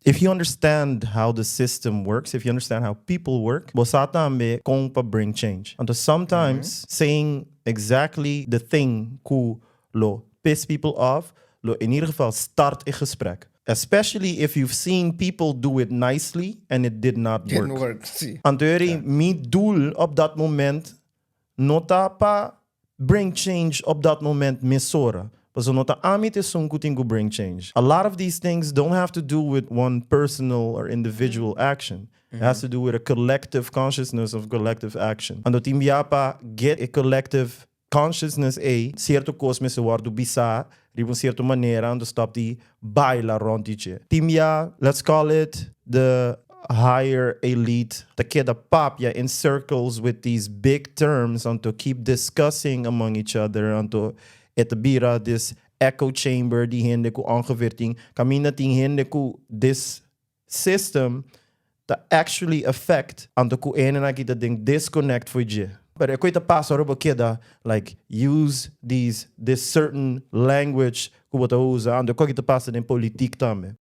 If you understand how the system works, if you understand how people work, bo sa tambe kon pa bring change. And sometimes saying exactly the thing ku lo piss people off, lo in ieder geval start een gesprek. Especially if you've seen people do it nicely and it did not Didn't work. Work, si. Anto mi doel op dat moment no ta pa bring change op dat moment mesora. Paso no ta ami ta esun ku tin ku bring change. A lot of these things don't have to do with one personal or individual action. It has to do with a collective consciousness of collective action. Anto tin bia pa get a collective consciousness e sierto kos mester wòrdu bisá riba un sierto manera, anto stop di baila rònt di dje. Tin bia, let's call it the higher elite, ta keda papia in circles with these big terms, anto keep discussing among each other, anto e ta bira this echo chamber di hende ku ongeveer tin kaminda tin hende ku this system ta actually affect, anto ku e hendenan aki ta den disconnect for dje. Pero e kos ta pasa ora bo keda like use these this certain language ku bo ta usa, anto e kos ta pasa den politiek tambe.